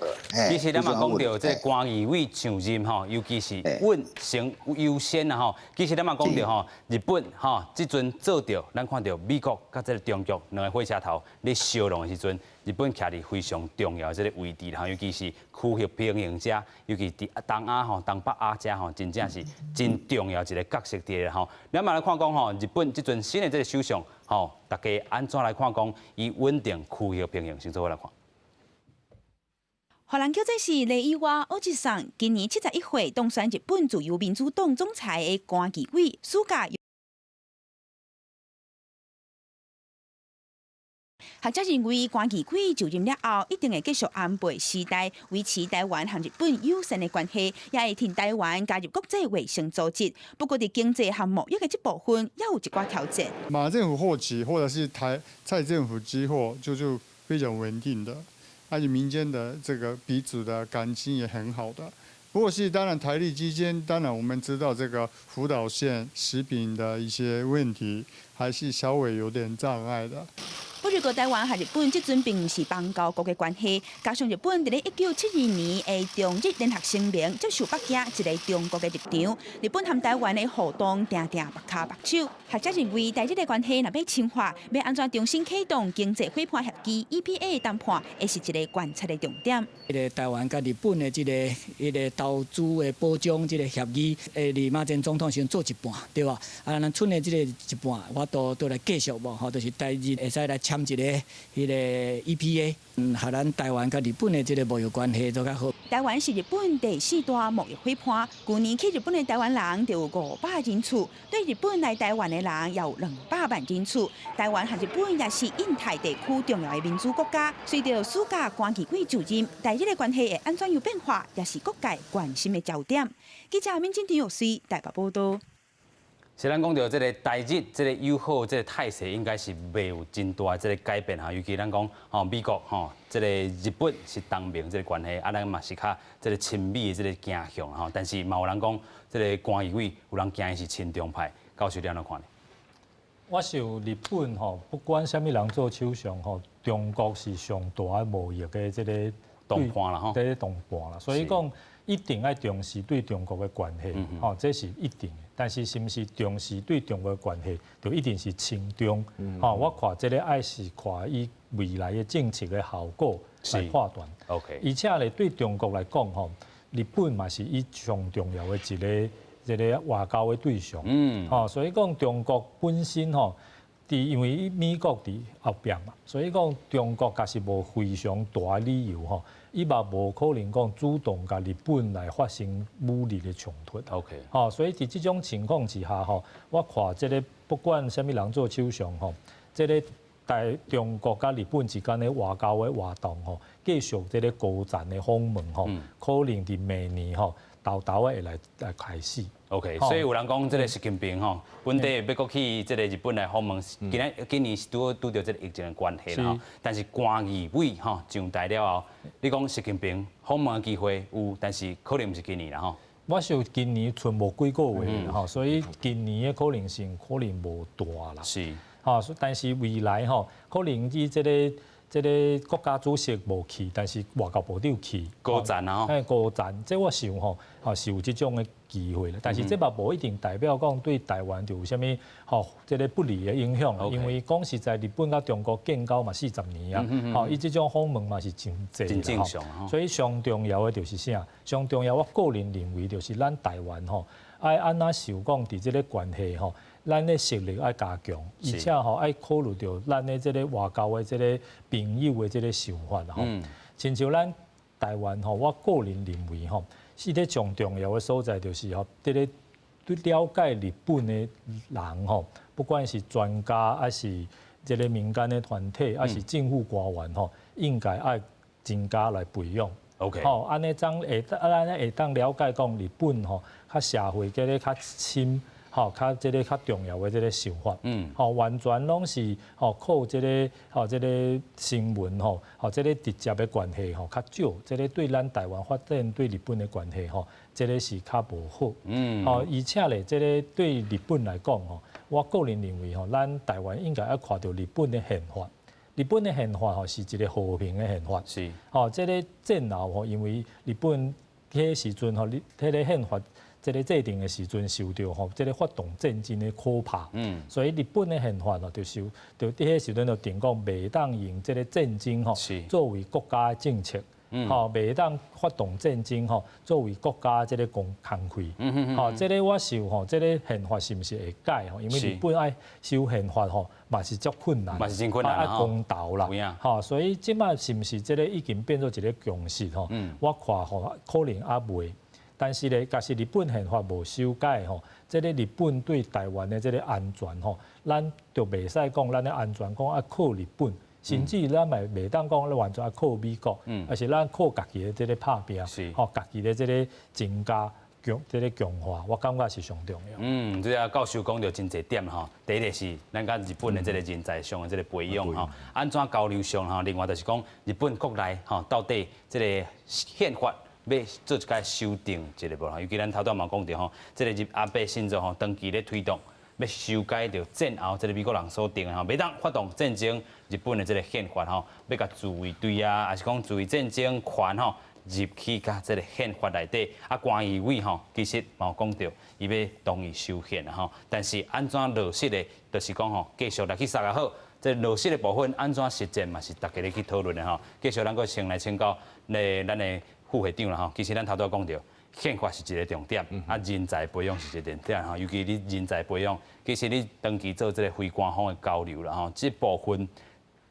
其實咱嘛講著這个菅義偉上任吼，尤其是穩先優先啦吼。其實咱嘛講著吼，日本吼這陣做著，咱看著美國佮這个中國兩个火車頭咧相撞的時陣，日本徛佇非常重要的這个位置啦，尤其是區域平衡者，尤其佇東亞吼、東北亞遮吼，真正是真重要一个角色佇咧吼。咱嘛來看講吼，日本這陣新的這个首相吼，大家按怎來看講，伊穩定區域平衡，先做伙來看。予人叫做是禮意外歐吉桑，今年71歲當選日本自由民主黨總裁的菅義偉，暑假。學者認為，菅義偉就任了後，一定會繼續安倍時代維持台灣和日本友善的關係，也會挺台灣加入國際衛生組織。不過，佇經濟和貿易的這部分，也有一寡挑戰。馬政府後期，或者是台蔡政府之後，就非常穩定的，而且民間的這個彼此的感情也很好的。不過是當然台日之間，當然我們知道這個福島縣食品的一些問題，還是稍微有點障礙的。不過，台灣和日本這陣並毋是邦交國的關係，加上日本佇咧1972年的中日聯合聲明接受北京一个中國的立場，日本和台灣的互動定定目跤目手。學者認為，台日的關係若欲深化，欲按怎重新啟動經濟夥伴協議 EPA 談判，會是一个觀察的重點。彼个台灣佮日本的這个彼个投資的保障這个協議，佇馬前總統先做一半，對無？啊，咱賰的這个一半，我都都來繼續無？吼，就是台日會使來簽一个彼个 EPA，予咱台灣佮日本的這个貿易關係做較好。台灣是日本第四大貿易夥伴，舊年去日本的台灣人就有500人次，對日本來台灣的人也有200萬人次。台灣和日本也是印太地區重要的民主國家。隨著菅義偉就任，台日的關係會按怎樣變化，也是各界關心的焦點。記者敏晶陳玉穗台北報導。是咱講著這个台日這个友好這个態勢，應該是袂有真大的這个改變哈。尤其咱講吼美國吼，這个日本是同盟這个關係，啊，咱嘛是較這个親美的這个傾向吼。但是嘛有人講，這个菅義偉有人驚伊是親中派，教授你按怎看呢？我想日本吼，不管啥物人做首相吼，中國是上大的貿易的這个同伴啦吼，這个同伴啦，所以講一定愛重視對中國的關係，吼，這是一定的。但是是毋是重視對中國的關係，就一定是親中？吼，我看這个愛是看伊未來的政策的效果來判斷。 而且咧，對中國來講吼，日本嘛是伊上重要的一个這个外交的對象。吼，所以講中國本身吼，佇因為美國佇後壁嘛，所以講中國確實無非常大的理由吼，伊嘛無可能講主動共日本來發生武力的衝突。 吼，所以佇這種情況之下吼，我看這个不管啥物人做首相吼，這个台中國佮日本之間的外交的活動吼，繼續這个高層的訪問吼，可能佇明年吼，沓沓的會來開始。 OK，所以有人講這个習近平吼，本底欲閣去這个日本來訪問，今年是拄好拄著這个疫情的關係啦吼。但是菅義偉吼上台了後，你講習近平訪問的機會有，但是可能毋是今年啦吼。我想今年賰無幾個月吼，所以今年的可能性可能無大啦。吼，但是未來吼，可能伊這个國家主席無去，但是外交部長去。高層啊！嘿，高層，這我想吼，吼是有這種的機會啦。但是這嘛無一定代表講對台灣就有啥物吼這个不利的影響。因為講實在，日本佮中國建交嘛40年啊，吼，伊這種訪問嘛是真濟真正常。所以上重要的就是啥？上重要，我個人認為就是咱台灣吼，愛按怎想講佇這个關係吼。咱的實力愛加強，而且吼愛考慮著咱的這个外交的這个朋友的這个想法吼。親像咱台灣吼，我個人認為吼，是咧上重要的所在就是吼，這个對了解日本的人吼，不管是專家還是這个民間的團體，還是政府官員吼，應該愛增加來培養。 吼，按呢怎會，啊，咱會當了解講日本吼，較社會這个較深。吼較這个較重要的這个想法。吼，完全攏是吼靠這个吼這个新聞吼，吼這个直接的關係吼較少，這个對咱台灣發展對日本的關係吼，這个是較無好。吼，而且咧，這个對日本來講吼，我個人認為吼，咱台灣應該愛看著日本的憲法。日本的憲法吼是一个和平的憲法。吼，這个戰後吼，因為日本彼時陣吼，你彼个憲法這个制定的時陣受著吼，這个發動戰爭的可怕。所以日本的憲法吼，就是就佇彼時陣就定講，袂當用這个戰爭吼作為國家的政策。吼，袂當發動戰爭吼，作為國家這个工工具。吼，這个我想吼，這个憲法是毋是會改吼？因為日本愛修憲法吼，嘛是足困難，嘛是真困難，愛公投啦。吼，所以這擺是毋是這个已經變做一个共識吼？我看吼，可能猶未。但是咧，假使日本憲法無修改吼，這个日本對台灣的這个安全吼，咱就袂使講咱的安全講愛靠日本。甚至咱嘛袂當講，咱完全愛靠美國，而是咱靠家己的這个拍拚，吼，家己的這个增加強，這个強化，我感覺是上重要。嗯，這个教授講著真濟點吼。第一个是咱佮日本的這个人才上的這个培養吼，按怎交流上吼。另外就是講日本國內吼，到底這个憲法欲做一擺修訂一下無？尤其咱頭拄嘛講著吼，這个日安倍晉三吼長期咧推動。欲修改著戰後這个美國人所定的吼，袂當發動戰爭，日本的這个憲法吼，欲共自衛隊啊，抑是講自衛戰爭權吼入去佮這个憲法內底。啊，菅義偉吼，其實嘛有講著，伊欲同意修憲吼，但是按怎落實的，就是講吼，繼續來去商也好，這落實的部分按怎實踐嘛，是大家咧去討論的吼。繼續咱閣先來請教咧咱的副會長啦吼，其實咱頭拄講著。憲法是一个重點，啊，人才培養是一個重點吼，尤其你人才培養，其實你長期做這个非官方的交流啦吼，這部分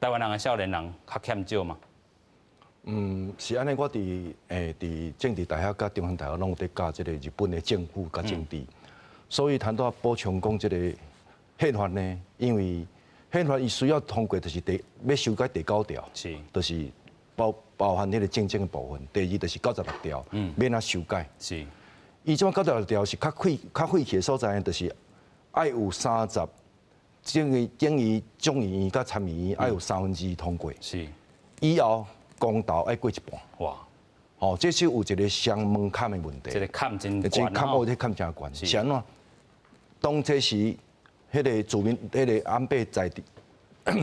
台灣人的少年人較欠少嗎？嗯，是按呢，我佇欸佇政治大學佮中山大學攏有佇教這个日本的政府佮政治，所以頭拄仔補充講這个憲法呢，因為憲法伊需要通過，就是第欲修改第九條，就是包包含彼个戰爭的部分。第二就是96條，欲按怎修改。伊這擺九十六條是較廢較廢去的所在，就是愛有三十，等於等於眾議院佮參議院愛有三分之二通過。以後公投愛過一半。哦，這是有一个雙門檻的問題。這个坎真懸。這坎哦，這坎真懸。是按怎？當這時，彼个自民，彼个安倍在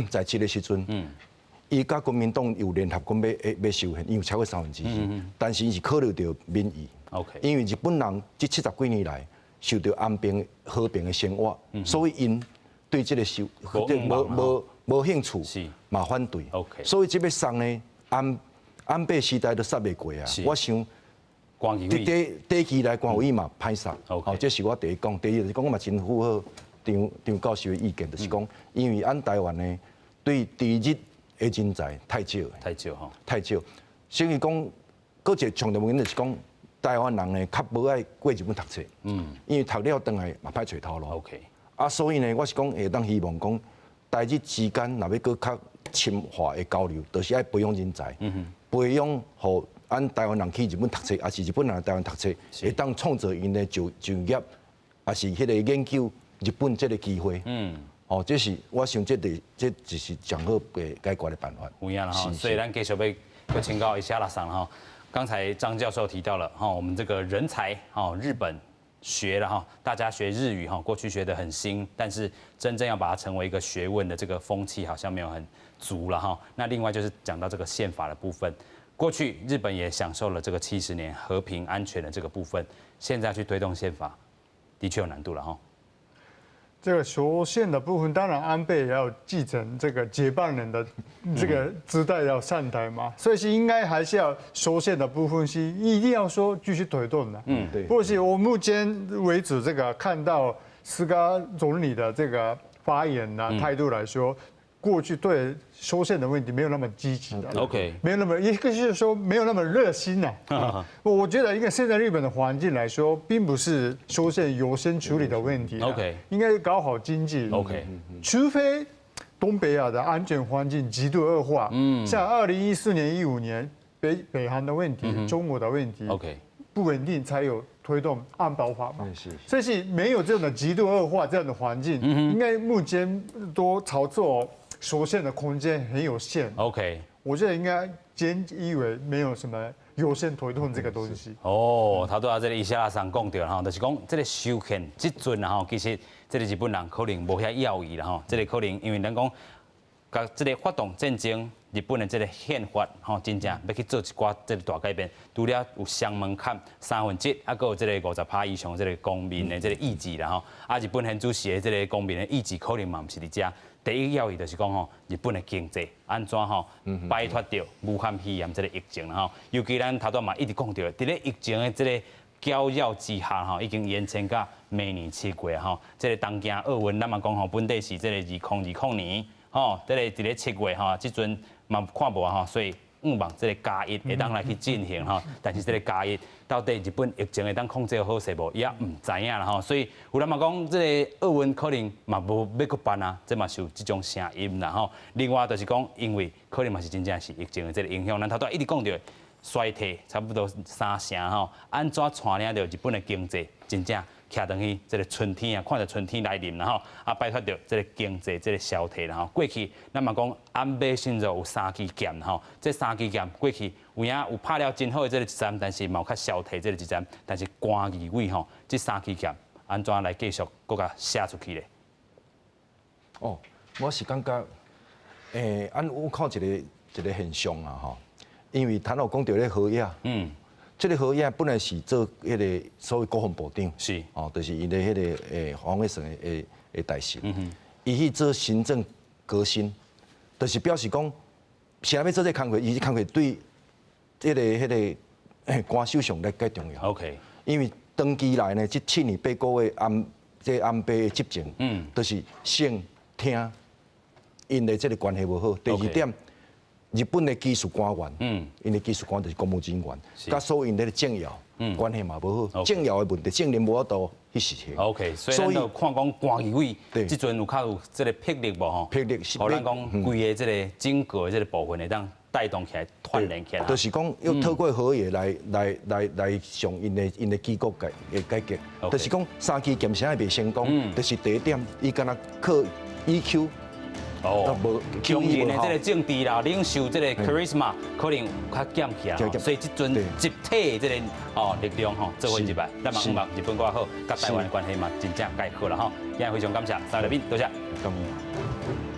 在職的時陣，伊佮國民黨有聯合講欲欲修憲，因為有超過三分之二，但是伊是考慮著民意。 因為日本人這70幾年來受著安平和平的生活，所以𪜶對這个修無無無興趣，嘛反對。 所以這欲送呢，安安倍時代都殺袂過啊。我想，短短期來菅義偉嘛歹殺。哦，這是我第一講。第二就是講，我嘛真符合張張教授的意見，就是講，因為按台灣呢，對佇日的人才太少，太少吼，太少。所以講，閣一個重要原因就是講，台灣人呢較無愛過日本讀冊，因為讀了轉來嘛歹揣頭路。 啊，所以呢，我是講會當希望講，台日之間若欲閣較深化的交流，就是愛培養人才，培養予按台灣人去日本讀冊，抑是日本人來台灣讀冊，會當創造𪜶的就就業，抑是彼個研究日本這个機會。哦，這是我想，這個這就是上好的解決的辦法。有影啦吼，所以咱繼續欲閣請教一下啦，桑哈。剛才張教授提到了哈，我們這個人才哈，日本學了哈，大家學日語哈，過去學得很新，但是真正要把它成為一個學問的這個風氣，好像沒有很足了哈。那另外就是講到這個憲法的部分，過去日本也享受了這個70年和平安全的這個部分，現在去推動憲法，的確有難度了哈。這個修憲的部分，當然安倍也要繼承這個接班人的這個姿態要上台嘛，所以是應該還是要修憲的部分是一定要說繼續推動的。不過是我目前為止這個看到菅總理的這個發言啊態度來說，過去對修憲的問題沒有那麼積極的。 沒有那麼，一個是說沒有那麼熱心吶。我覺得，一個現在日本的環境來說，並不是修憲優先處理的問題。 應該搞好經濟。 除非東北亞的安全環境極度惡化，像2014年、15年北韓的問題、中國的問題， 不穩定才有推動安保法嘛，所以是沒有這種的極度惡化這樣的環境，應該目前多操作修憲的空間很有限。 我覺得應該菅義偉沒有什麼優先推動這個東西。哦，頭拄仔這個伊莎拉桑講著吼，就是講這個修憲這陣吼，其實這個日本人可能無遐要意啦吼，這個可能因為咱講，共這個發動戰爭，日本的這個憲法吼，真正欲去做一寡這個大改變，除了有雙門檻1/3，啊，閣有這個50趴以上這個公民的這個意志啦吼，啊，日本現主時的這個公民的意志可能嘛毋是佇遮。第一要義就是講吼，日本的經濟按怎吼擺脫著武漢肺炎這個疫情啦吼，尤其咱頭拄嘛一直講著，佇咧疫情的這個攪擾之下吼，已經延長到明年7月吼。這個東京奧運咱嘛講吼，本底是這個2020年吼，這個佇咧七月吼，這陣嘛看無吼，所以向望這個加一會當來去進行吼，但是這個加一到底日本疫情會當控制好勢無，也毋知影啦吼。所以有人嘛講，這個奧運可能嘛無欲閣辦啊，這嘛是有這種聲音啦吼。另外就是講，因為可能嘛是真正是疫情的這個影響，咱頭拄一直講著衰退差不多3成吼，按怎帶領著日本的經濟真正徛轉去這個春天啊，看著春天來臨啦吼，啊擺脫著這個經濟這個蕭退啦吼。過去咱嘛講安倍晉三有三支劍吼，這三支劍過去有影有拍了真好的這個一針，但是嘛有較蕭退這個一針，但是菅義偉吼，這三支劍按怎來繼續閣共寫出去咧？哦，我是感覺，按我看一個一個現象啊吼，因為頭有講著咧河野，這個河野本來是做彼個所謂國防部長，哦，就是𪜶的彼個防衛省的大臣，伊去做行政革新，就是表示講，啥欲做這個工課，伊這工課對這個菅首相來較重要。 因為長期來呢，這7年8個月這安倍的執政，就是省廳𪜶的這個關係無好。第二點，日本的技術官員，𪜶的技術官就是公務人員，佮所有𪜶的政要關係嘛無好，政要的問題，政令無法度去實行。 OK，所以咱就看講菅義偉這陣有較有這個魄力無吼？魄力。予咱講規個這個整個這個部分會當帶動起來、串聯起來。就是講要透過河野來上𪜶的機構改革，就是講三支劍啥會袂成功，就是第一點，伊敢若靠 EQ。哦，強人的這個政治啦，領袖這個 charisma 可能較減去啊，所以這陣集體的這個哦力量吼，做伙入來，咱嘛希望日本閣好，佮台灣的關係嘛真正蓋好啦吼。今日非常感謝三位來賓，多謝。感恩。